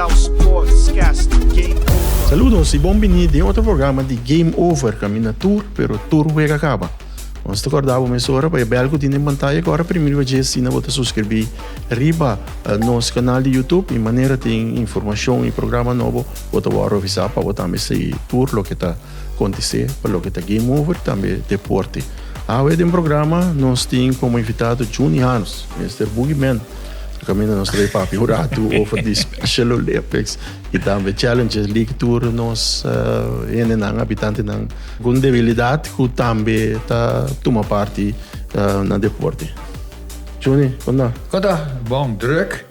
Curaçao Sportscast Game Over. Saludos y bon bini den otro programa di Game Over, caminda tur, pero tur wega caba. Nos ta corda bo mesora pa e bel cu tin den pantaya cu ora primi riba dje asina bo ta suscribi riba nos canal di YouTube y manera tin informacion y programa nobo bo ta worde avisa pa bo tambe sigui tur loke ta Kontesé pa loke ta Game Over tambe deporte. Awe den programa nos tin komo invitado Juni Harms, Mister Boogie Man. Ta kaminda nos ta bay papia un ratu over di Special Olympics y tambe Challenges League tur nos hendenan, habitantenan ku un debilidat ku tambe ta tuma parti na deporte. Juni, kon ta? Kon ta? Bon, druk.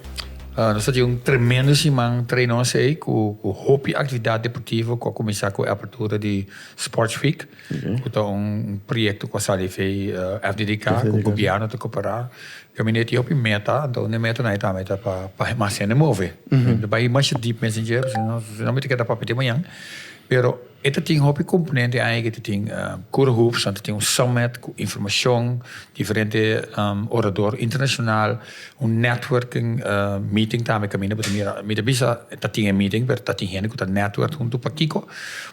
Nos ta tin un tremendo siman trae nos ei ku hopi aktividat deportivo ku a kuminsá ku e apertura di Sports Week ku ta un proyekto ku a sali fei FDDK ku gobièrnu ta koperá. Kaminda tin hopi meta, anto un di e metanan ei tambe ta pa mas hende move. No bai masha dip mes den dje pasobra si no mi ta keda papia te mañan. Pero E ta tin hopi komponente ei ke ta tin Cura Hoops, nan ta tin un summit ku informashon, diferente orador internashonal, un networking meeting tambe kaminda bo ta mira, mi ta bisa ta tin e meeting pero ta tin hende ku ta network huntu pakiko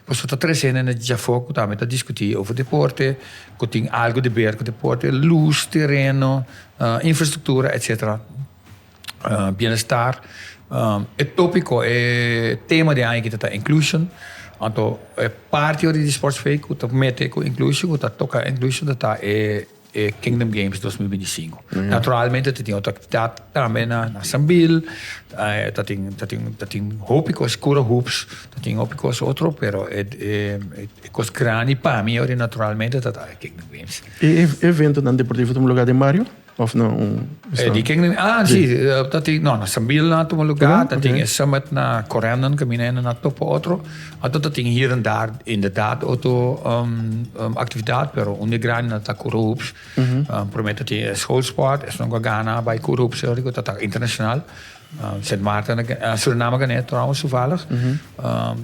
pasobra ta trese hende djafó ku tambe ta diskutí over deporte, ku tin algu di ber ku deporte, lus, tereno, infrastruktura etcetera. Bienestar, e tópiko, e tema di aña aki ta inclusion. Anto e parti ora di Sports Week ku ta mete ku inclusion, ku ta toka inclusion ta ta e Kingdom Games 2025. Naturalmente ta tin otro aktividat tambe na Sambil, ta tin ta tin ta tin hopi kos, Cura Hoops, ta tin hopi kos otro, pero e e kos grandi pa mi ora naturalmente ta ta e Kingdom Games. E eventonan deportivo ta tuma lugar den bario? Of na un Eh, di ken ah si, ta tin no, na Sambil na tuma lugar, ta tin e summit na Corendon caminda hende na topa otro. Anto ta tin hier en daar inderdaad otro actividad, pero un di grandi na ta Cura Hoops. Prome ta tin e schoolsport, esnan cu a gana bay Cura Hoops cu ta internacional. Sint Maarten, Suriname a gana trouwens toevallig.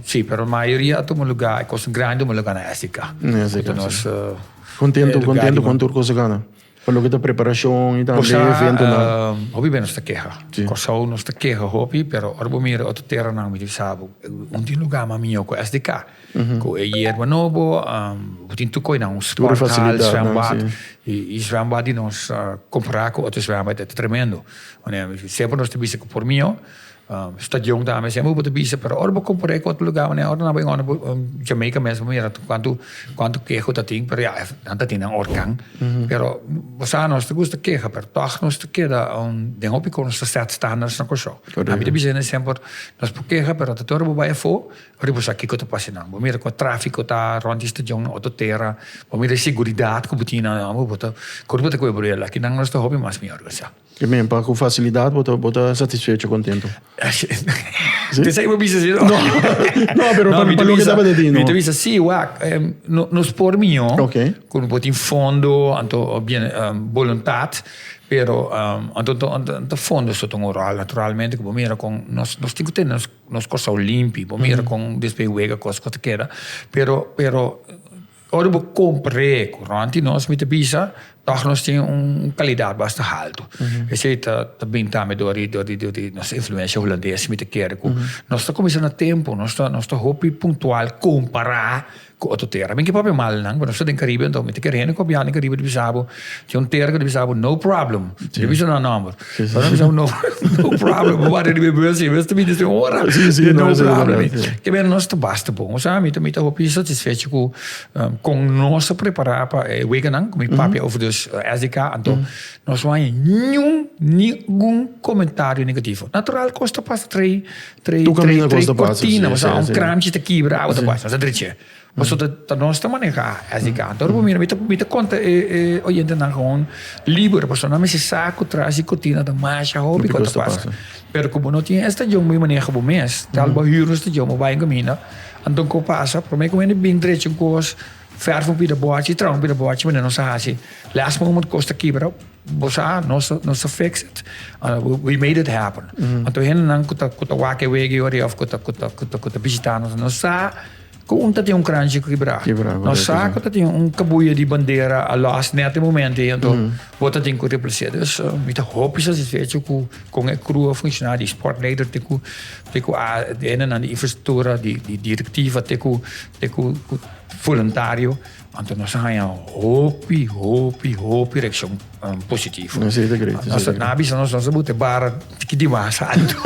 Si, pero mayoria a tuma lugar, e cosnan grandi a tuma lugar na SDK. SDK, si. Contento, contento con tur cos a gana. Pa loke ta preparashon i tambe eventonan. Hopi be nos ta keha. Kòrsou nos ta keha hopi, pero ora bo mira otro teranan mi ta bisa bo, un tin lugá mas mihó ku SDK. Ku e yerba nobo, bo tin tur koinan, un sporthal, zwembad. I zwembad di nos kompará ku otro zwembad e ta tremendo. Semper nos ta bisa ku por mihó. Stadion tambe semper bo ta bisa pero ora bo compara cu otro lugar manera ora nan bay Jamaica mes bo mira cuanto cuanto keho ta tin pero ya nan ta tin nan orkan pero bo sa nos ta gusta keha pero toch nos ta keda den hopi cos nos ta set standards na Corsou ami ta bisa hende semper nos por keha pero ta ora bo bay afo ora bo sa kico ta pasa nan bo mira con trafico ta rond di stadion na otro tera bo mira e seguridad cu bo tin nan bo ta bo ta cuebra aki nan nos ta hopi mas mihor cu sa. Ke men pa ku fasilidat bo ta bo ta satisfecho kontento? Te bo bisa si no? No, pero pa pa loke tabata di no. Mi ta bisa si wak nos por mihó ku no por tin fondo anto bien boluntat pero anto anto fondo so ta un ròl naturalmente ku bo mira kon nos nos tin ku tene nos nos Kòrsou limpi bo mira kon despues wega kos ku ta keda pero pero Ora bo kompar'é ku rònt di nos, mi ta bisa, tòg nos tin un kalidat basta haltu. Esei ta ta bin tambe dor di dor di dor di nos influensia hulandes, mi ta kere ku nos ta kuminsá na tempu, nos ta nos ta hopi puntual kompará ku otro tera. Mi ke papia mal nan, pero nos ta den Karibe, anto mi ta kere hende ku a biaha den Karibe ta bisa bo, tin un tera ku ta bisa bo no problem, mi ta bisa nan nòmber. Pero nan bisa bo no no problem, bo wak riba e bus i e bus ta bini sin ora. No problem. Ke men nos ta basta bon. Osea mi ta mi ta hopi satisfecho ku kon nos a prepara pa e weganan ku mi papia over dus SDK anto nos no haña niun ningun komentario negativo. Natural kos ta pasa trei trei trei kortina osea un kramchi ta kibra awa ta pasa nos a dreche. Pasobra ta nos ta maneha SDK. Anto ora bo mira mi ta mi ta konta e e oyentenan gewoon liber pasobra nan mester sa ku tras di kortina ta masha hopi ku ta pasa. Pero ku bo no tin e stadion bo maneha bo mes, tal bo hür un stadion bo bai un kaminda, anto ku pasa prome ku hende bin drecha un kos, fèrf un pida bòchi, traha un pida bòchi manera nos a hasi. Last moment kos ta kibra, bo sa nos nos a fix it, we made it happen. Anto hendenan ku ta ku ta wak e wega ei ora òf ku ta ku ta ku ta bishita nos, nos sa. Ku un ta tin un kranchi kibrá. Nos sa ku ta tin un kabuya di bandera a lòs nèt e momento ei, anto bo ta tin ku reples'é. Dus mi ta hopi satisfecho ku kon e crew a funshoná, di sportleider te ku te ku a de hendenan di infrastruktura, di direktiva te ku te ku voluntario. Anto nos a haña hopi, hopi, hopi reakshon positivo. Esei ta great. Nos a bisa nos nos a buta e bara tiki dimas alto.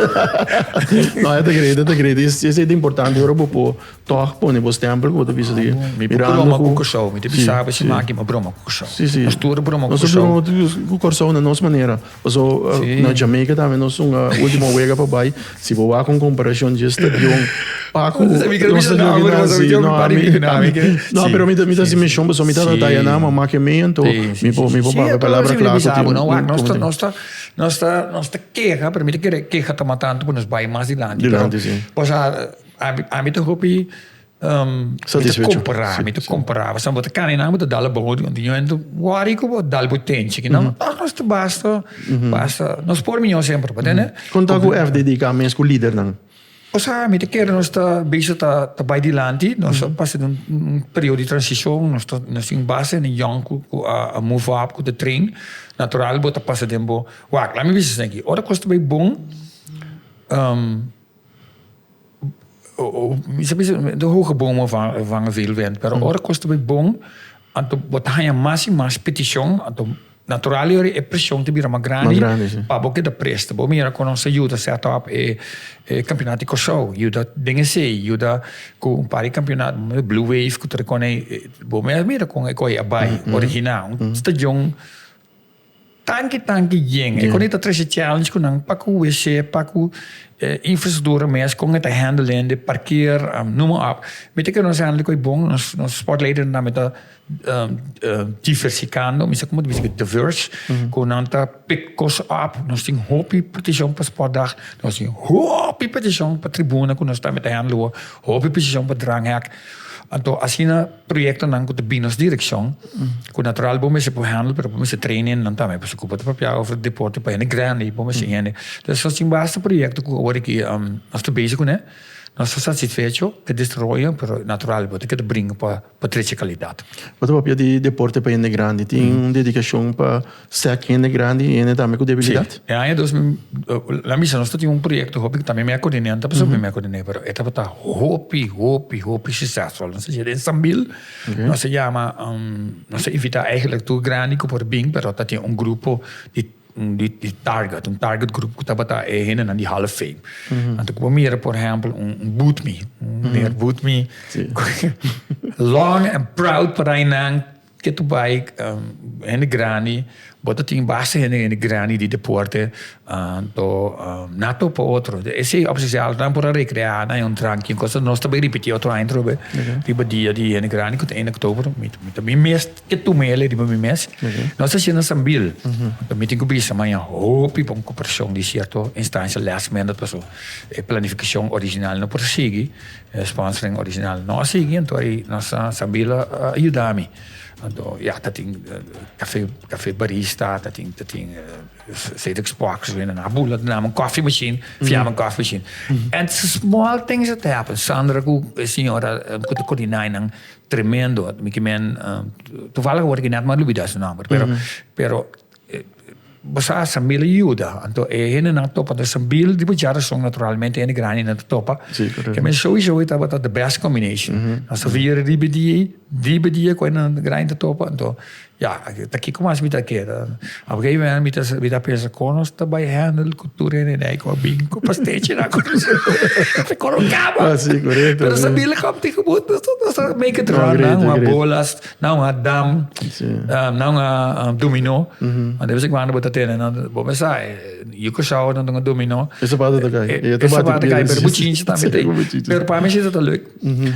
No, e ta great, e ta great. Esei ta importante ora bo por tòg pone bo stèmpel ku bo ta bisa di Mi por broma ku Kòrsou. Mi ta bisa bo si maki mi broma ku Kòrsou. Nos tur a broma ku Kòrsou. Nos a broma ku Kòrsou na nos manera. Paso na Jamaica tambe nos un ultimo wega pa bai. Si bo wak un komparashon dje stadion pa ku nos stadion ki nan si. No, ami, no, pero mi ta mi ta hasi menshon pasobra mi tabata taya nan, ma make mi anto mi por mi por papia palabra kla ku tin. No wak, nos ta nos ta nos ta nos ta keha, pero mi ta kere keha ta mas tantu ku nos bai mas dilanti. Dilanti si. Osea ami ta hopi Mi ta kompará, mi ta kompará. Pasobra bo ta kani nan, bo ta dal abou, di un momento wòri ku bo dal bo tenchi. Ki nan, ah, nos ta basta, basta. Nos por mihó semper, bo tende? Kon ta ku FDDK mes ku lidernan? Osea, mi ta kere nos ta bezig ta ta bai dilanti. Nos a pasa den un periodo di transishon. Nos ta nos tin base den yòn ku ku a move up ku ta train. Natural bo ta pasa den bo, wak, laat mi bisa esaki, ora kos ta bai bon, Mi sa bisa de hoge bomen vangen veel wind, pero ora kos ta bai bon, anto bo ta haña mas i mas petishon, anto natural yori e preshon ta bira mas grandi pa bo keda presta. Bo mira kon nos a yuda set up e kampionato di Kòrsou, yuda den esei, yuda ku un par di kampionato, Blue Wave ku ta rekone, bo mes mira kon e koi a bai originá, un stadion. Tanki tanki yen. E kon ta trese challenge ku nan pa ku wc, pa ku infrastruktura mes, kon e ta handle hende, parkeer, noem maar op. Mi ta kere nos handle koe bon, nos nos sportleidernan tambe ta diversificando, mi sa komo ta bisa diverse, ku nan ta pick kos op. Nos tin hopi petishon pa sportdag, nos tin hopi petishon pa tribuna ku nos tambe ta handle awor, hopi petishon pa dranghek. Anto asina proyectonan cu ta bin nos direccion, cu natural bo mester por handle, pero bo mester train hendenan tambe, pasobra cu bo ta papia over deporte pa hende grandi, bo mester hende. Entonces nos tin basta proyecto cu awor aki nos ta bezig cune, nos ta satisfecho cu e desaroyo, pero natural bo ta keda bringa pa trecha calidad. Bo ta papia di deporte pa hende grandi, tin un dedicacion pa Sek hende grandi i hende tambe ku debilidat? Sí. E aña 2000, la misa nos ta tin un proyekto hopi ku tambe mi a koordiné, no ta pasobra mi a koordiné, pero e tabata hopi, hopi, hopi succesful. Nos a yega den Sambil, nos a yama, nos a invitá eigenlijk tur grandi ku por bin, pero ta tin un grupo di di target, un target group ku tabata e hendenan di Hall of Fame. Anto ku bo mira por ehèmpel un Bootme, un meneer Bootme, long and proud pa rainan. Ke tu bai hende grandi, bo ta tin basta hende hende grandi di deporte, anto na topa otro. Esei op zichzelf nan por a recrea, nan un drankje en cosa. Nos ta bai ripiti otro aña atrobe riba dia di hende grandi ku ta 1 oktober. Mi ta mi mes ke tuma el riba mi mes. Nos ta haciendo Sambil. Anto mi tin ku bisa maña hopi bon koperashon di sierto instancia last minute paso e planifikashon original no por sigui. E sponsoring original no a sigui, anto ei nos Sambil a yuda mi. Anto ya ta tin cafe cafe barista, ta tin ta tin Cedric Sparks, nan a bula nan un coffee machine, fiaba un coffee machine. And small things that happen. Sandra ku e señora ku ta coordina einan tremendo. Mi ke men toevallig awor aki net mi a lubida su nomber, pero pero Bo sa Sambil a yuda, anto e hendenan topa den Sambil di bo djarason naturalmente hende grandinan ta topa. Sí, correcto. Ke men sowieso e tabata the best combination. Nos ta vier riba e dia ei, riba e dia ku hendenan grandi ta topa, anto ya, ta kiko mas mi ta keda. Op een gegeven moment mi ta mi ta pensa kon nos ta bai handle ku tur hende ei ku a bin ku pastechinan ku kon no kaba. Ah, sí, correcto. Pero Sambil a kom tegen bo, nos ta make it run, No, great, nan great. bolas. Nan a dam, nan a dominó. Ma de vez en cuando bo ta tene, nan, bo mes sa, yu Curaçao nan ta dominó. E sapato ta kai. E sapato ta kai, pero bochincha tambe ta ei. Pero pa mi si ta leuk.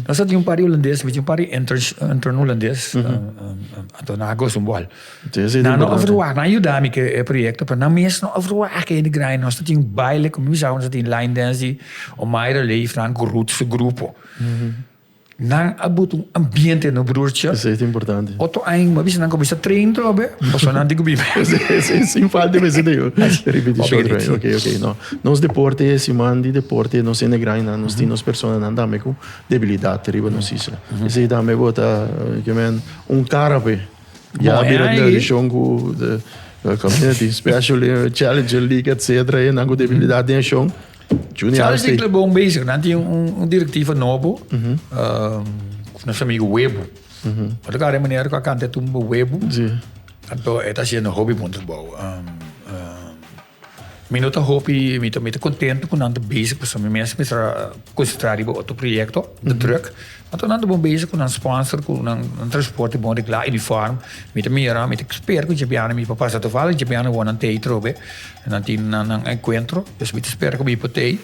Nos ta tin un par di hulandes, mi tin un par di interns, intern hulandes, anto nan a gosa un bòl. Nan no a verwagt, nan a yuda mi ku e proyekto, pero nan mes no a verwagt ku hende grandi. Nos ta tin baile, komo mi bisa, nos ta tin line dance di Omaira Leeflang ku Ruth su grupo. Nan a buta un ambiente no broertje. Esei ta importante. Otro aña mi a bisa nan cuminsa train trobe, pasobra nan tin cu biba. Sin falta mester di repeticion otra vez. Ok, ok, no. Nos deporte, siman di deporte, nos hende grandinan, nos tin nos personanan tambe cu debilidad riba nos isla. Esei tambe bo ta, ke men, un cara p'e. Ya bira tradicion cu de community special challenger league etcetera, e nan cu debilidad den accion. Junior Charles State. bon bezig. Nan tin un directiva nobo. Nos amigo Webo. Wat ik meneer ku kante tumba Webo. Sí. Anto e ta haciendo hopi bon trabou. Mi no ta hopi, mi ta, mi ta contento ku nan ta bezig, pasobra mi mes mester concentra riba otro proyecto, de druk. Anto nan ta bon bezig ku nan sponsor, ku nan transporte bon regla, uniform. Mi ta mira, mi ta spera ku djabiana mi por pasa. Toevallig djabiana wou nan tei trobe. Nan tin nan nan encuentro, dus mi ta spera cu mi por tei.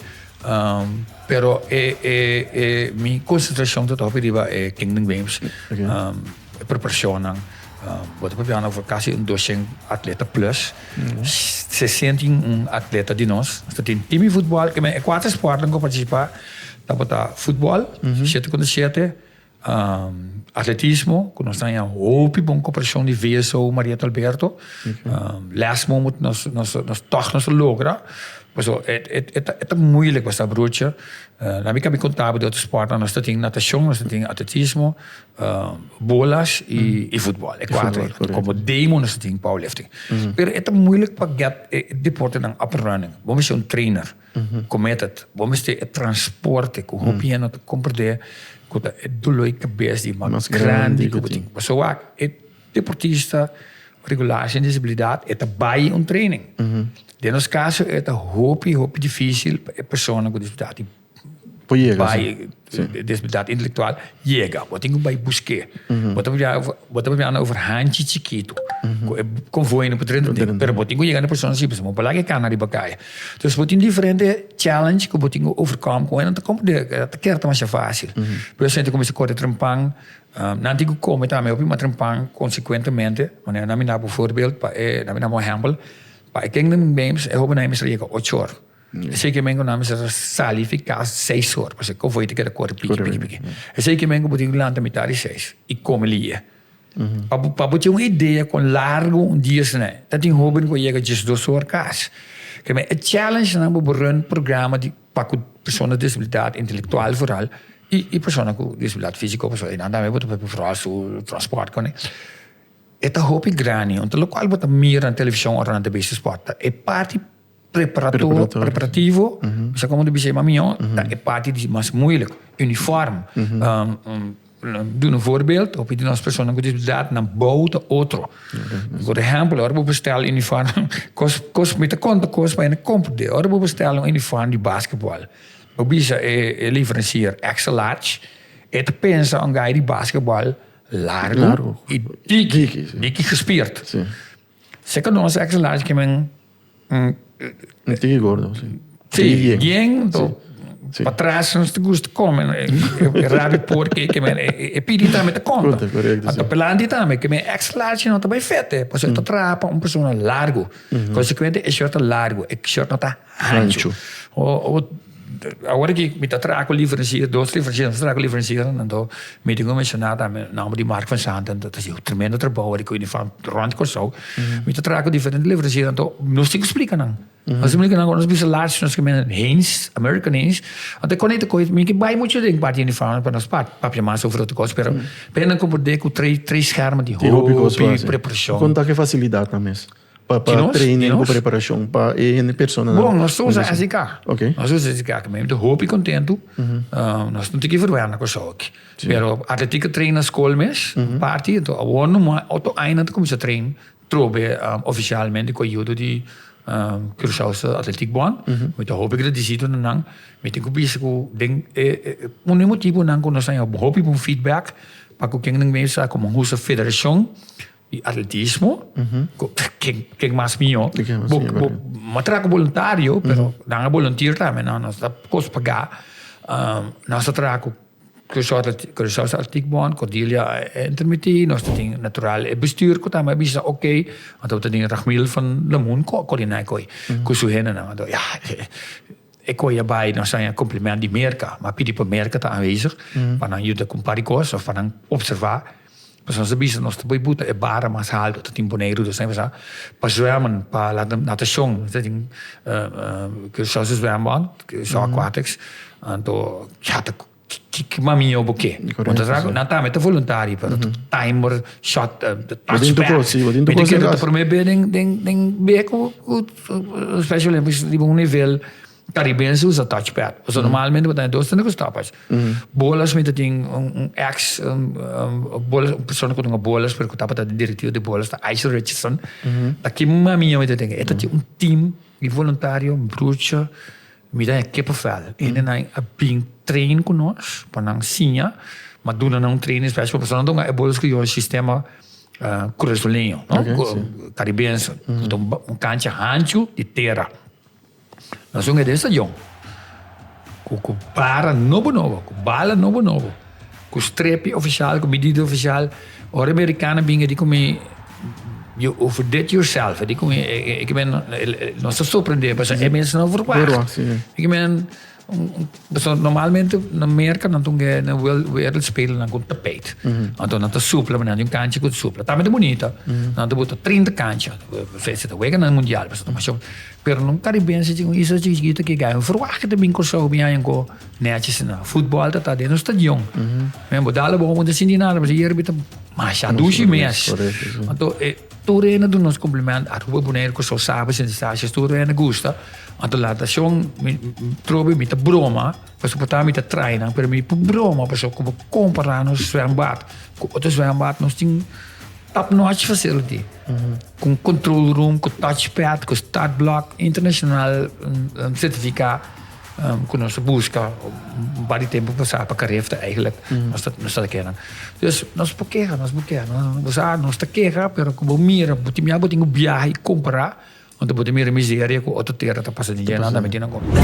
Pero e e e mi concentracion ta hopi riba e Kingdom Games. E preparacionnan. Bo ta papia over casi un 200 atleta plus. 61 atleta di nos. Nos ta tin team di futbol, e cuater sportnan cu a participa tabata futbol, shete contra shete. Atletismo, ku nos taña hopi bon koperashon di VSO Marieta Alberto. Last moment nos nos nos tòg nos a logra. Paso e e e ta e ta moeilijk pa sa broertje. Laat mi kabi konta bo di otro sportnan. Nos ta tin natashon, nos ta tin atletismo, bolas i i futbòl. E kuater ei. Komo demo nos ta tin powerlifting. Pero e ta moeilijk pa get e deportenan up and running. Bo mester un trainer. Committed. Bo mester e transporte cu hopi hende no ta comprende cu ta e dolor di cabes di mas grandi cu bo tin. Pasobra wak e deportista regular sin disabilidad e ta bay un training. Den nos caso e ta hopi hopi dificil pa e persona cu disabilidad Por yega, bay disabilidad intelectual yega. Bo tin cu bay buske. Bo ta papia bo ta papia over hanchi chikito cu e convoy no por drenta den. Pero bo tin cu yega na e persona si pasobra bo por laga e cana riba caya. Dus bo tin diferente challenge cu bo tin cu overcome cu nan ta comprende ta kere ta masha facil. Pero esei ta cuminsa core trempan. Nan tin cu come tambe hopi mas trempan consecuentemente. Manera nan mi daba un voorbeeld pa e nan mi daba un ehempel pa e Kingdom Games e hobennan mester yega ocho or. Esei ke men ku nan mester sali fi kas seis or, pasobra konvoi ta keda kore piki piki piki. Esei ke men ku bo tin ku lanta mitar di seis i kome liye. Pa bo pa bo tin un idea kon largu un dia esei, ta tin hoben ku a yega diesdos or kas. Ke men e challenge nan bo bo run programa di pa ku persona ku disabilidat intelektual vooral i i persona ku disabilidat fisiko pasobra einan tambe bo ta papia vooral su transport kone. E ta hopi grandi, un ta lokual bo ta mira na televishon ora nan ta besi sport ta e parti preparativo, sa como ta bisa e mamion, ta e parti di mas moeilijk, uniform. Duna un voorbeeld, hopi di nos personanan cu disabilidad nan bou ta otro. Por ehempel, ora bo bestel uniform, cos, cos, mi ta conta cos pa hende comprende. Ora bo bestel un uniform di basketball, bo bisa e leverancier extra large, e ta pensa un guy di basketball largo y diki, diki gespierd. Seker nos extra large ke men. Un tiki gordo, si. Si, bien, to patras nos ta gusta come, e rabi pork ke men e pidi tambe ta konta. Anto pelanti tambe ke men extra large no ta bai fete, pasobra e ta traha pa un persona largo. Konsekuente e shirt ta largo, e shirt no ta hanchu. Awor aki mi ta traha ku liveransier, dos liveransier, nos ta traha ku liveransier, anto mi tin ku menshoná tambe nòmber di Mark van Santen, ta hasi un tremendo trabou ku uniform rònt Kòrsou. Mi ta traha ku diferente liveransier, anto nos tin ku splika nan. Nos tin ku splika nan, ora nos bisa large nos ke men Hanes, American Hanes, anto e konekta ku mi ke bai muchu den parti di uniform pa nos papia mas over otro kos, pero pa nan komprendé ku tres schermen di hopi preparashon. Kon ta ku e fasilidatnan mes? Pa pa training ku preparashon pa e hende personanan. Bon, nos ta usa SDK. Nos ta usa SDK. Mi ta hopi kontentu. Nos no tin ki verwèrna ku esaki aki. Pero atletiek a train na skol mes, parti. Anto awor numa otro aña nan ta kuminsá train trobe ofisialmente ku ayudo di Curaçaose Atletiek Bond. Mi ta hopi gradisido na nan. Mi tin ku bisa ku den e un di motibunan ku nos a haña hopi bon feedback pa ku ken nan mester komo usa federashon. Di atletismo, ken ken mas mihó. Bo bo bo traha ku boluntario, pero nan a volunteer tambe, no nos ta kos pagá. Nos ta traha ku Curaçao Curaçao Atletiek Bond, Cordelia a intermití, nos ta tin natural e bestuur ku tambe a bisa oké, anto bo ta tin Ragmil van Lamoen ko koordiná e koi ku su hendenan. Anto ya. E koe a bai nos haña compliment di Merka, ma pidi pa Merka ta aanwezig pa nan yuda ku un par di kos of pa nan observa. Pasobra nos a bisa nos ta bai buta e bara mas haltu ta tin Boneiru dos aña pasá pa zwemmen, pa natashon. Nos ta tin Curaçao su zwembad, Curaçao Aquatics, anto ya ta Ki mamiyo bo ke? Bo ta sa ku nan tambe ta voluntario, pero timer, shot, touchpad. Mi ta kere ta prome be den den den be ku ku Special Olympics riba un nivel Caribense usa touchpad. Pasobra normalmente bo ta dos tene ku stopwatch. Bolas mi ta tin un ex bolas un persona ku dunga bolas pero ku tabata den direktiva di bolas ta Aisha Richardson. Ta ki mamiyo mi ta tin. E ta tin un team di voluntario brucha. Mi ta haña kippenvel. Hende nan a bin train ku nos pa nan siña, ma duna nan un training special pasobra nan ta un e bolas ku yo sistema kurasoleño, no? Karibense. Ku ta un kancha hanchu di tera. Nos un e den stadion ku ku bara nobo nobo, ku bala nobo nobo, ku strepi ofishal, ku medida ofishal. Ora e merikano bin e di ku mi. You overdid yourself. Di con ik ben nos ta sorprende pasobra e mensen no verwacht. Ik ben pasobra normalmente na Merca nan ta un na wereldspelen nan con tapijt. Anto nan ta supla nan tin un cancha cu supla. Tambe ta bunita. Nan ta bota 30 cancha. Se ta wega nan mundial pasobra ta masha. Pero na un Caribense un isla chikito ke gai verwacht ta bin Corsou bin haña con netjes na. Futbol ta ta den un stadion. Men bo dal bo ta sinti nada pasobra yerba ta Masha dushi mes. Anto e tur hende duna nos compliment. Aruba, Bonaire, Kòrsou, Saba, Sint Eustatius, tur hende gusta. Anto laat shon mi trobe mi ta broma, pasobra por ta mi ta trae nan, pero mi por broma pasobra ku bo kompara nos zwembad ku otro zwembad nos tin top notch facility. Ku un control room, ku touchpad, ku startblok internashonal sertifiká. Ku nos ta buska un par di tempu pasá pa Carifta eigenlijk nos ta nos ta kenan. Dus nos por keha, nos por keha. Bo sa nos ta keha pero ku bo mira bo tin mia bo tin ku biaha i kompará anto bo ta mira miseria ku otro tera ta pasa den dje nan tambe tin nan kompará.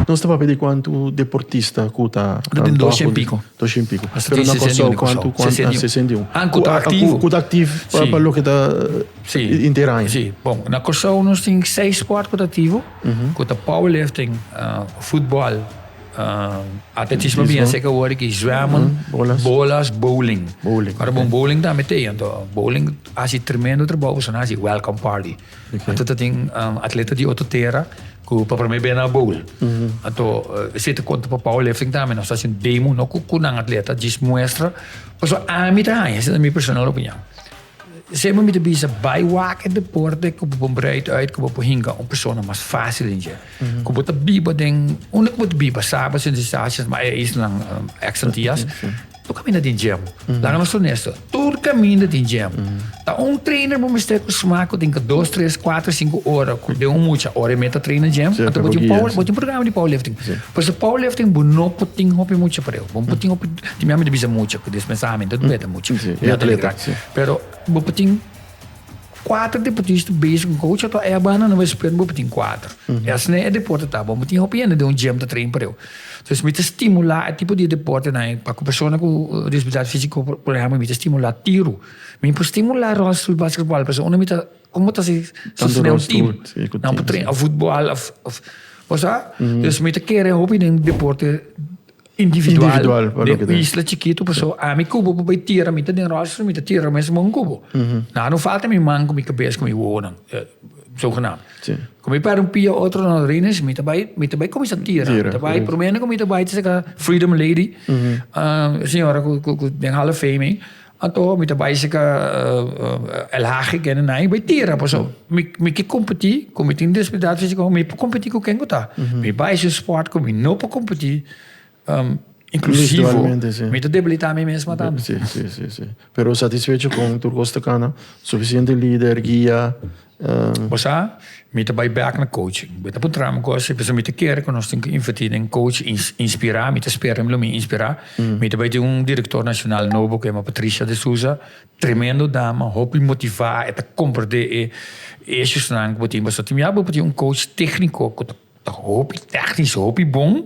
Nos ta papia di kuantu deportista ku ta. Ta tin dos shen piko. Dos shen piko. Pero na Kòrsou kuantu? Sesenta i un. Ah, ku ta aktivo. Ku ta aktivo pa loke ta inter aña. Si. Bon, na Kòrsou nos tin seis spòrt ku ta aktivo. Ku ta powerlifting, futbòl, atletismo bien seka awor aki, zwemmen, bolas, bowling. Ora bon bowling tambe t'ei. Anto bowling hasi tremendo trabou pasobra nan hasi welcome party. Anto ta tin atleta di otro tera ku pa prome bia na bowl. Anto esei ta konta pa powerlifting tambe. Nos ta hasi un demo no ku nan atleta, djis muestra. Pasobra ami ta haña, esei ta mi personal opinion. Semper mi ta bisa bai wak e deporte ku bo por breid uit, ku bo por hinka un persona mas fásil den dje. Ku bo ta biba den, unda ku bo ta biba, Saba, Sint Eustatius, ma e islanan ex Antillas. Tur kaminda tin gym. Laga nos honesto. Tur kaminda tin gym. Ta un trainer bo mester ku smak ku tin ka dos, tres, kuater, sinku ora ku den un mucha ora e meta traina gym. Anto bo tin power, bo tin programa di powerlifting. Pasobra powerlifting bo no por tin hopi mucha pareu. Bo no por tin hopi, tin mi a bisa mucha ku dispensá mi, no ta beta mucha. Pero bo por tin Kuater deportista bezig ku coach ato e banda no mester bo tin kuater. E asina e deporte ta bo tin hopi hende den un gym ta train pa reu. Dus mi ta stimula e tipo di deportenan pa ku persona ku disabilidat fisiko por ehempel mi ta stimula tiru. Mi por stimula rolstoel basketbal pasobra unda mi ta komo ta si sostene un team. Nan por train of futbal of bo sa. Dus mi ta kere hopi den deporte Individual, Individual, pa den loke ta. isla chikitu paso ami kubo por bai tira mi ta den rolstoel mi ta tira mes mon kubo. Na no falta mi man ku mi kabes ku mi wowonan zogenaamd. Sí. Ku mi perde un pia otro na rines mi ta bai mi ta bai kuminsa tira. Tira, Mi ta bai correcto. promé ku mi ta bai ta saka Freedom Lady señora ku ku ku den Hall of Fame ei. Anto mi ta bai saka El Hage kende nan i bai tira paso mi mi ke kompetí ku mi tin disabilidat fisiko mi por kompetí ku ken ku ta. Mi bai su sport ku mi no por kompetí. Inklusivo, mi ta debilitá mi mes tambe. Sí, sí, sí, sí. Pero satisfecho con tur cos ta cana? Suficiente lider, guia? Bo sa, mi ta bai bek na coaching. Bo ta puntra mi cos, pasobra mi ta kere cu nos tin cu inverti den coach, inspira, mi ta spera mi lo mi inspira. Mi ta bai tin un director nacional nobo cu yama Patricia de Souza, tremendo dama, hopi motiva, e ta comprende e issuesnan cu bo tin. Pasobra tin bia bo por tin un coach tecnico cu ta Ta hopi technisch, hopi bon,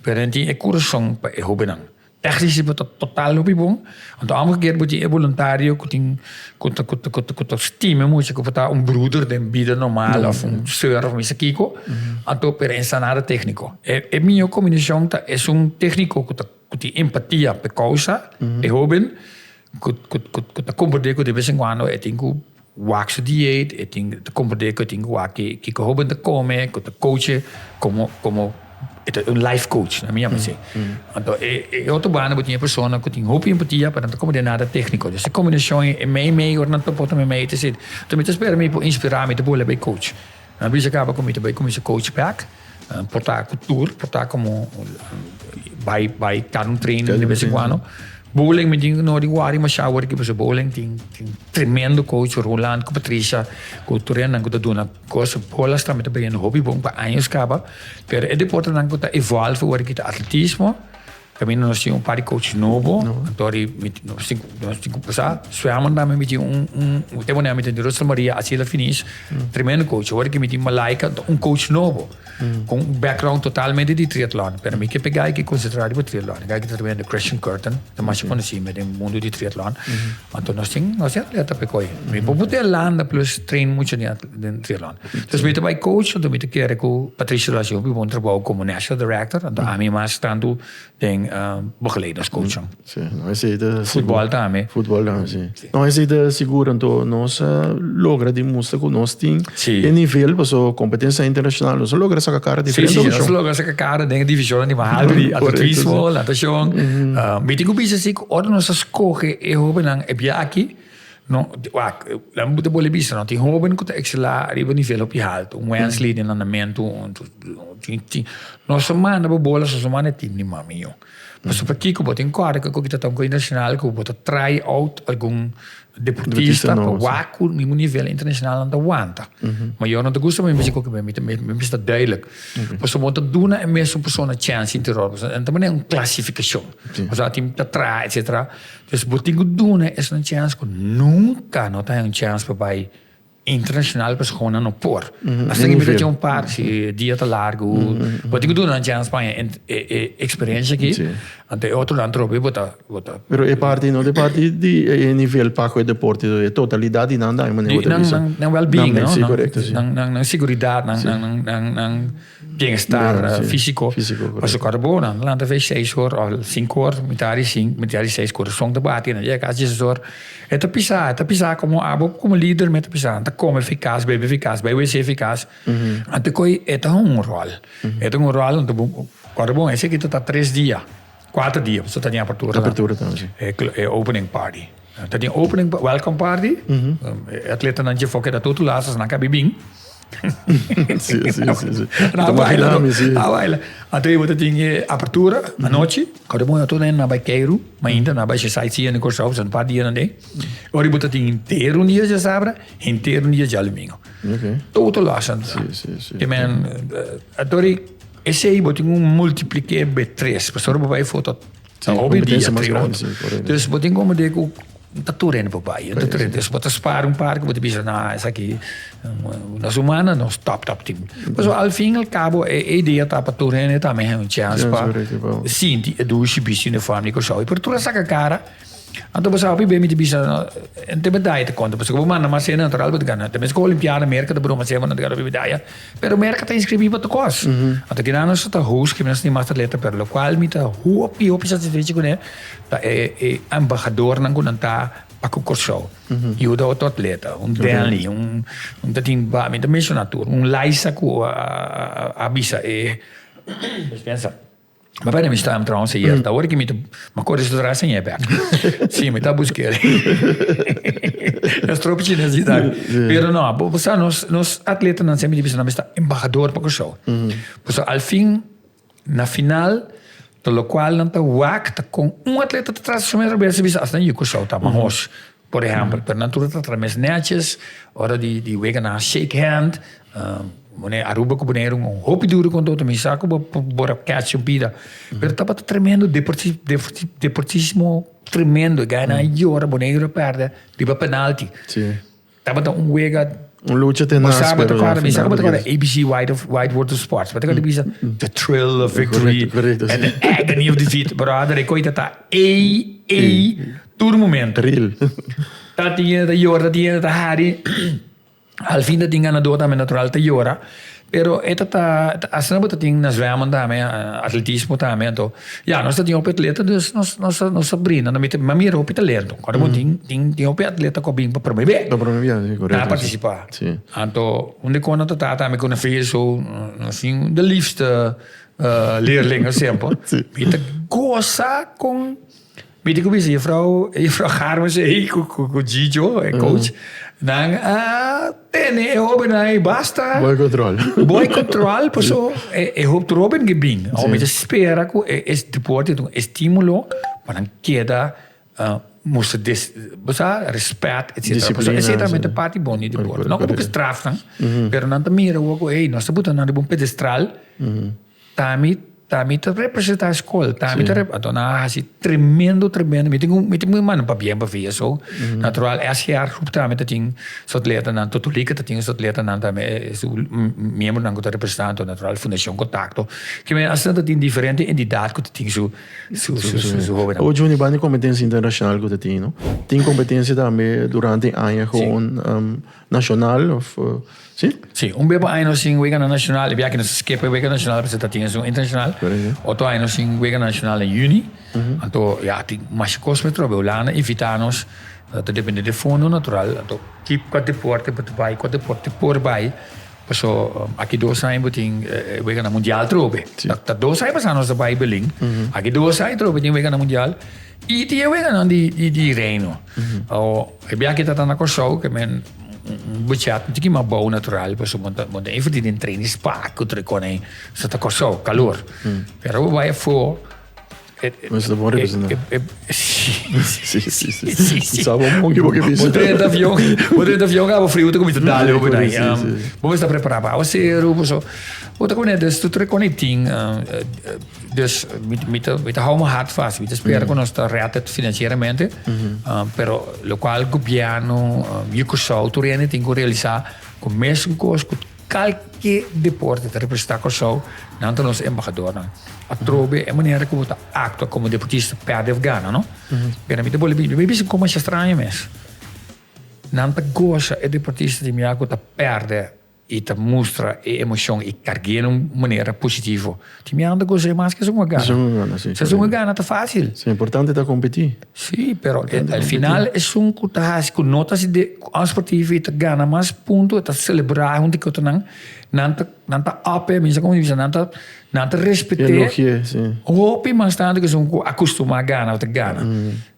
pero nan tin e kurason pa e hobennan. Technisch bo ta total hopi bon, anto omgekeerd bo tin e boluntario ku tin ku ta ku ta ku ta ku ta stima e mucha ku por ta un broeder den bida normal of un soeur of misa kiko, anto pero e sa nada technico. E e miho kombinashon ta esun technico ku ta ku tin empatia pa e kousa, e hoben, ku ku ku ta komprende ku de bes en kuando e tin ku Wak su dieet, e tin ta comprende cu e tin cu wak kico hoben ta come, cu ta coache como como e ta un life coach, na mi yama así. Anto e e otro banda bo tin e persona cu tin hopi empatia pero no ta comprende nada tecnico. Dus e combinacion e mei mei ora nan topa otro mei mei ta esei. Anto mi ta spera mi por inspira, mi ta bolbe bay coach. Mi a bisa caba cu mi ta bay cuminsa coach bek, por ta cu tur, por ta como bay bay cada un training de bes en cuando. Bowling mi tin no di wari masha awor aki pasobra bowling tin tin tremendo coach Roland cu Patricia cu tur hendenan cu ta duna cos bolas tambe ta bayendo hopi bon pa años caba pero e deportenan cu ta evolve awor aki ta atletismo caminda nos tin un par di coach nobo anto di nos tin nos tin cu pasa zwemmen tambe mi tin un un te manera mi tin Russel Maria Asila Finis tremendo coach awor aki mi tin Malaika un coach nobo. Ku un background totalmente di triatlon. Pero mi ke pega i ke konsentrá riba triatlon. E guy ki ta trabahando Christian Curtin, ta masha konosí me den mundu di triatlon. Anto nos tin, nos tin atleta p'e koi. Mi por put'e landa plus train mucha den den triatlon. Dus mi ta bai coach, anto mi ta kere ku Patricia lo hasi hopi bon trabou komo national director, anto ami mas tantu den begeleidingscoaching. Sí, no esei ta Futbol tambe. Futbol tambe, sí. No esei ta sigur, anto nos a logra di mustra ku nos tin Sí. e nivel paso kompetensia internashonal nos a logra saka kara Sí, diferente sí, nos okashon. logra saka kara den e divishonnan di mas alto di Korekto, sí. atletismo, natashon. Mi tin ku bisa si ku ora nos a skohe e hobennan e bia aki, No, wak, laat me bo bisa, no tin hoben ku ta ekselá riba nivel hopi haltu, un Wensley den landamentu, un tin tin, nos a manda bo bola soso manda e tim di mami yo. Pasobra pakiko bo tin kòrda ku ta un kos internashonal ku bo ta try out algun deportista pa wak ku ningun nivel internashonal nan ta wanta. Ma yo no ta gusta mi bisa ku mi mi bisa ta duidelijk. Pasobra bo ta duna e mesun persona chèns interior, pasobra nan ta manera un klasifikashon, pasobra tin ta traha etcetera. Dus bo tin ku duna esnan chèns ku nunka no ta haña un chèns pa bai internashonal pasobra nan no por. Asta ku mi ta tin un par si dia ta largu, bo tin ku duna nan chèns pa haña e eksperensia aki, anto e otronan trobe bo ta bo ta. Pero e parti no ta e parti di e nivel pa ku e deporte, e totalidat di nan ta manera bo ta bisa. Nan wèlbeing, no? Si, korekto, si. Nan seguridat, nan. Bienestar físiko. Pasobra kòrda bo, nan lanta vei seis or òf sinku or, mitar di sinku, mitar di seis, kurason ta bati, nan yega kas dieses or. E ta pisá, e ta pisá komo abo komo lider mi ta pisá. Nan ta kome efikas, bebe efikas, bai wc efikas. Anto koi e ta un ròl. E ta un ròl, anto bo kòrda bon, esaki ta ta tres dia, kuater dia, pasobra ta tin apertura. Apertura tambe, si. E opening party. Ta tin opening, welcome party, e atletanan dje for keda tur laatste, nan ka bibin. Sí, sí, sí, sí. Na baila, na baila. Anto bo ta tin e apertura anochi, kòrda bo tur hende na bai keiru, mainta na bai sightseeing na Kòrsou, un par dianan den. Ora bo ta tin henter un dia djasabra, henter un dia djadumingu. Total los anto. Sí, sí, sí. Ke men, anto esei bo tin ku multiplik'é be tres, pasobra bo bai foto Sí, hopi dia competencia mas tri grandi, otro. sí, correcto. Dus bo tin como de ku ta tur hende por bai, ta tur hende. Dus bo ta spaar un par ku bo ta bisa, nah, esaki nos humana nos top top team. Pasobra al fin al cabo e idea ta pa tur hende tambe haña un chance Chance, pa correcto, pa- sinti e dushi bisti uniform di Kòrsou. Pero tur a saka kara. Anto bo sa hopi be mi ta bisa, en te medaya ta konta, pasobra bo manda mas hende natural bo ta gana. Te mes ku Olimpiada Merka ta broma sema nan ta gana hopi medaya, pero Merka ta inscribi pa tur kos. Anto kinan nos ta host, kinan nos tin mas atleta, pero lokual mi ta hopi hopi satisfecho kuné ta e e embahadornan ku nan ta pa ku Kòrsou. Yuda otro atleta, un Denley, un un ta tin ba mi ta menshoná tur, un Laisa ku a a bisa e dispensa. Ma p'e mi sta trouwens ayer, ta ora ki mi ta, ma kore su tras en bek. Si, mi ta busk'el. Nos tropi chines di dag. Pero no, bo sa nos nos atletanan semper di bisa nan mester ta embahador pa Kòrsou. Pasobra al fin, na final, Ta lokual nan ta wak ta kon un atleta ta trata su mes robes bisa asina yu Kòrsou ta mahos por ehèmpel pero nan tur ta trata mes nètjes ora di di wega nan a shake hand Bonaire Aruba ku Boneiru un hopi duru kon otro mi sa ku bo por a catch un pida pero tabata tremendo deportismo tremendo e gainan a yora Boneiru a pèrdè riba penalti. Tabata un wega. Un lucha tenaz. Bo sa, bo ta corda, mi sa cu bo ta corda ABC Wide of Wide World of Sports. Bo ta corda bisa the thrill of victory and the agony of defeat. Brother, e coita ta ey, ey, tur momento. Real. Ta tin hende ta yora, ta tin hende ta hari. Al fin ta tin ganador tambe natural ta yora. Pero e ta ta, asina bo ta tin na zwemmen tambe, atletismo tambe, anto ya nos ta tin hopi atleta dus nos nos nos ta brinda, mi ta mi a mira hopi talento, ora bo tin tin tin hopi atleta ku a bin pa prome be Pa prome bia, si, korekto. Na partisipa. Si. Anto un di kon nan ta ta tambe ku na VSO nos tin de liefste leerlingen semper. Si. Mi ta gosa kon Mi tin ku bisa juffrouw, juffrouw Garmes ei ku ku Gigio, e coach, nan a tene e hobennan ei basta. Boy control. Boy control, paso e e hoop tur hoben ke bin. Awor mi ta spera ku e e deporte ta un estimulo pa nan keda mustra des, bo sa, respet etcetera. Paso esei tambe ta parti bon di deporte. No ku bo ke straf nan, pero nan ta mira awor ku ey nos ta buta nan riba un pedestral. Tami, tami ta representa skol, tami ta rep, anto nan a hasi tremendo, tremendo, mi tin un, mi tin un manda pabien pa VSO, natural SGR groep tambe ta tin su atletanan, Totolika ta tin su atletanan tambe, su miembronan ku ta representa, anto natural Fundashon Kontakto, ke men asina ta tin diferente entidat ku ta tin su, su, su, su hobennan. Awor Juni, banda di kompetensia internashonal ku ta tin, no? Tin kompetensia tambe durante e aña gewoon Nacional of si? Si, un bes pa aña nos tin weganan nacional, e biaha nos a skip e wega nacional pasobra ta tin esun internacional. Otro aña nos tin wega nacional na juni, anto ya tin masha cos pa trobe. Hulanda invita nos, ta depende di fondo natural, anto ki cua deporte bo ta bay, cua deporte por bay, paso aki dos aña bo tin e weganan mundial trobe. Ta dos aña pasa nos a bay Berlin, aki dos aña trobe tin weganan mundial. I tin e weganan di Reino. E biaha ki ta na Kòrsou ke men un budget un tiki mas bou natural pasobra bo ta bo ta invertí den training spa ku tur e kos ei. So ta Kòrsou, kalor. Pero bo bai afó Bo ta bon representá. Si si si. Sa bo bon ki bo ke bisa. Bo drenta avion, bo drenta avion abo friu ta kuminsá dal hopi nan. Bo mester prepará pa awaseru, pasobra bo ta koné dus tur e kos ei tin. Dus mi ta mi ta hou mi hart vast, mi ta spera ku nos ta red het financieramente, pero lokual gobièrnu, yu Kòrsou, tur hende tin ku realisá ku mesun kos ku kalke deporte ta representá Kòrsou, nan ta nos embahadornan. Atrobe e manera ku bo ta aktua komo deportista pèrdè òf gana, no? Pero mi ta bolbe mi bisa komo masha straño mes. Nan ta gosa e deportista di mia ku ta pèrdè. I ta mustra e emocion i cargu'é na un manera positivo. Tin mi anda goza mas ke esun a gana. Esun a gana, si. Si esun a gana ta facil. Si, importante ta competi. Si, pero al final esun cu ta haci, cu no ta haci de sportivo i ta gana mas punto, e ta celebra hunto cu otronan, nan ta, nan ta up e, mi sa como bisa, nan ta, nan ta respet'é. Elogi'é, si. Hopi mas tanto ke esun cu acostuma gana of ta gana.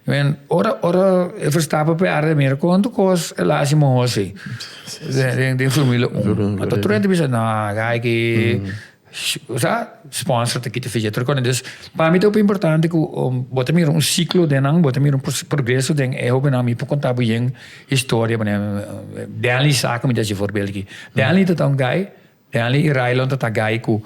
Men, ora, ora e Verstappen perde, mira cuanto cos el a haci moho así. Den, den Formule 1. Anto tur hende bisa, no, guy ki, sa, sponsor ta kita ficha tur cos. Dus, pa mi ta hopi importante cu bo ta mira un ciclo den nan, bo ta mira un progreso den e hobennan. Mi por conta bo yen historia, manera Danley sa cu mi ta haci voorbeeld aki. Danley ta ta un guy Danley i Raylon ta ta gai ku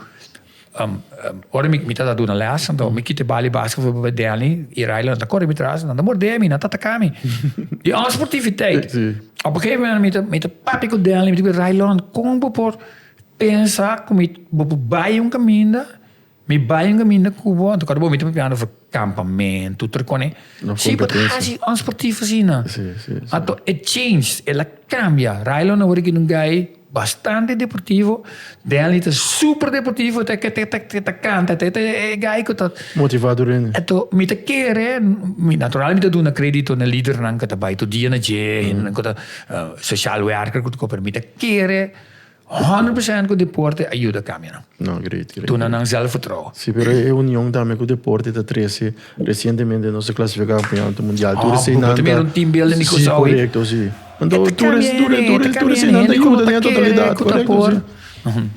ora mi ta duna les anto mi kita e bal di basketbal pa Danley i Raylon ta kore mi tras nan ta morde mi nan ta ataka mi di onsportiviteit. Op een gegeven moment mi ta mi ta papia ku Danley mi ta bisa Raylon kon bo por pensa ku mi bo por bai un kaminda mi bai un kaminda ku bo anto kòrda bo mi ta papiando over kampamentu tur kone si bo ta hasi onsportief asina anto e change el a kambia Raylon awor aki un gai Bastante deportivo. Danley ta super deportivo, ta ta canta, ta e guy cu ta. Motiva tur hende. Anto mi ta kere, mi natural mi ta duna credito na lidernan cu ta bay tur dia na dje, hendenan cu ta social werker cu ta pero mi ta kere 100% cu deporte a yuda cambia nan. No, great, great. Duna nan zelfvertrouwen. Si, pero e union tambe cu deporte ta trece, recientemente nos a clasifica campeonato mundial, tur esey nan ta. Bo ta mira un team building di Curaçao. Si, correcto, si. Anto tur tur tur tur eseinan ta yuda den e totalidat, korekto si.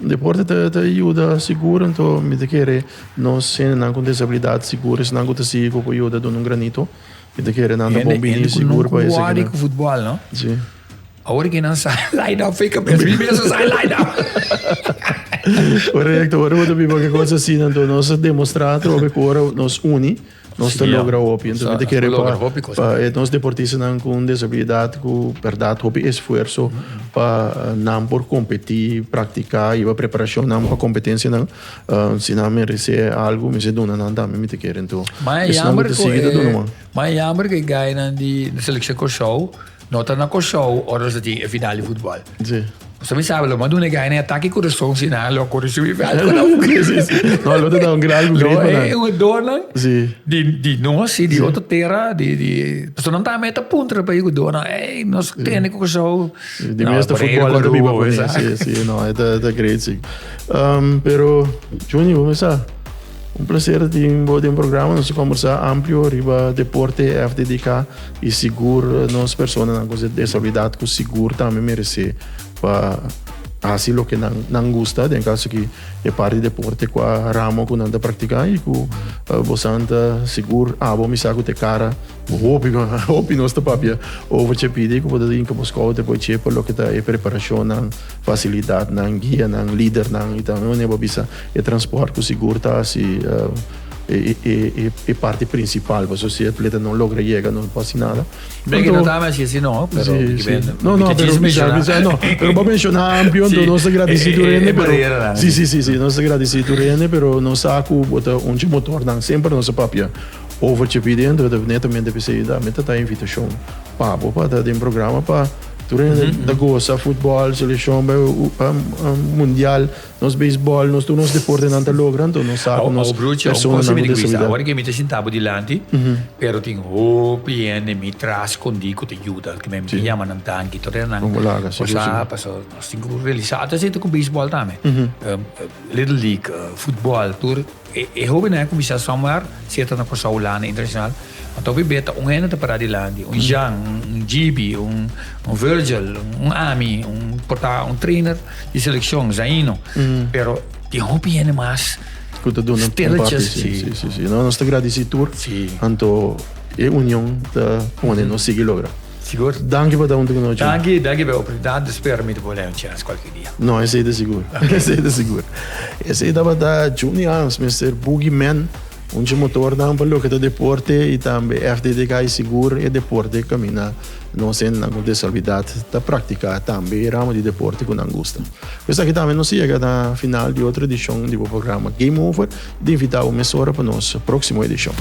Deporte ta ta yuda sigur anto mi ta kere nos hendenan ku desabilidat sigur esnan ku ta sigui ku por yuda duna un granito mi ta kere nan ta bon bini sigur pa esaki nan. Hende ku no ku futbòl no. Si. Awor ki nan sa line up fake up mi mes sa line up. Korekto ora bo ta biba ke kos asina anto nos a demostra atrobe ku ora nos uni Nos ta logra hopi. Entonces mi ta kere pa pa e nos deportistanan ku un desabilidat ku bèrdat hopi esfuerso pa nan por kompetí, praktiká, hiba preparashonnan pa kompetensianan. Si nan meresé algu mester duna nan tambe mi ta kere. Enton esnan ku ta sigui ta duna man. Ma e jammer ku e gainan di selekshon Kòrsou no ta na Kòrsou ora nos ta tin e final di futbòl. Boso mi sabi lo m'a duna e gai nan atake kurason si nan lo kore subi veld ku nan. Sí, sí. No, lo ta da un gran algu great pa nan. E jugadornan Sí. di di nos i di otro tera di di pasobra nan tambe ta puntra pa e jugadornan ey nos tene ku Kòrsou. Di mes ta futbòl nan ta biba kuné. Sí, sí, no, e ta e ta great sí. Pero Juni bo mester sa un placer tin bo den programa nos a kombersá amplio riba deporte FDDK i sigur nos personanan ku desabilidat ku sigur tambe meresé pa hasi loke nan nan gusta, den kaso aki e parti deporte kua ramo ku nan ta praktiká i ku bosan ta sigur abo mi sa ku ta e kara hopi hopi nos ta papia over Chepidi ku bo ta hinka bo skouter por dje pa loke ta e preparashonnan, fasilidatnan, guianan, lidernan i tambe manera bo a bisa e transpòrt ku sigur ta hasi e parti prinsipal pasobra si e atleta no logra yega no por hasi nada. Bem que no ta mester si no, pero sí, sí. No, no, pero bisa, bisa, no. Pero bo menciona amplio, entonces nos ta gradici tur hende, pero Sí, sí, sí, sí, nos ta gradici tur hende, pero nos sa cu bo ta un dje motornan, semper nos a papia over dje pidi, entonces ta netamente p'esei tambe ta ta invitacion pa bo pa ta den programa pa tur hende ta goza futbol, seleccion bai mundial. Nos beisbòl, nos tur nos deportenan ta logra, anto nos sa ku nos personanan ku desabilidat. Awor ke mi ta sinta bo dilanti, pero tin hopi hende mi tras skondí ku ta yuda, ku mi ta yama nan danki, tur esnan cosa pasobra nos tin ku realisá. Ata esei ta ku beisbòl tambe, Little League, futbòl, tur e hóbennan a kuminsá somewhere, si e ta na Kòrsou, Hulanda, internashonal. Anto hopi beta un hende ta para dilanti, un Jean, un Gibi, un Virgil, un ami, un por ta un trainer di seleccion, Zaino. Pero tin hopi hende mas. Cu ta duna un parti, si, si, si, si. No, nos ta gradici tur. Si. Anto e union ta pone nos sigui logra. Sigur. Danki pa ta hunto cu nos, Jun. Danki, danki pa e oportunidad. Spero mi ta por lei un chance cualkier dia. No, esey ta sigur. Esey ta sigur. Esey tabata Juni Hans, Mister Boogie Man. Un dje motornan pa loke ta deporte i tambe FDDK i sigur e deporte kaminda nos hendenan ku desabilidat ta praktiká tambe e ramo di deporte ku nan gusta. Ku esaki tambe nos a yega na final di otro edishon di bo programa Game Over i ta invitá bo mesora pa nos próksimo edishon.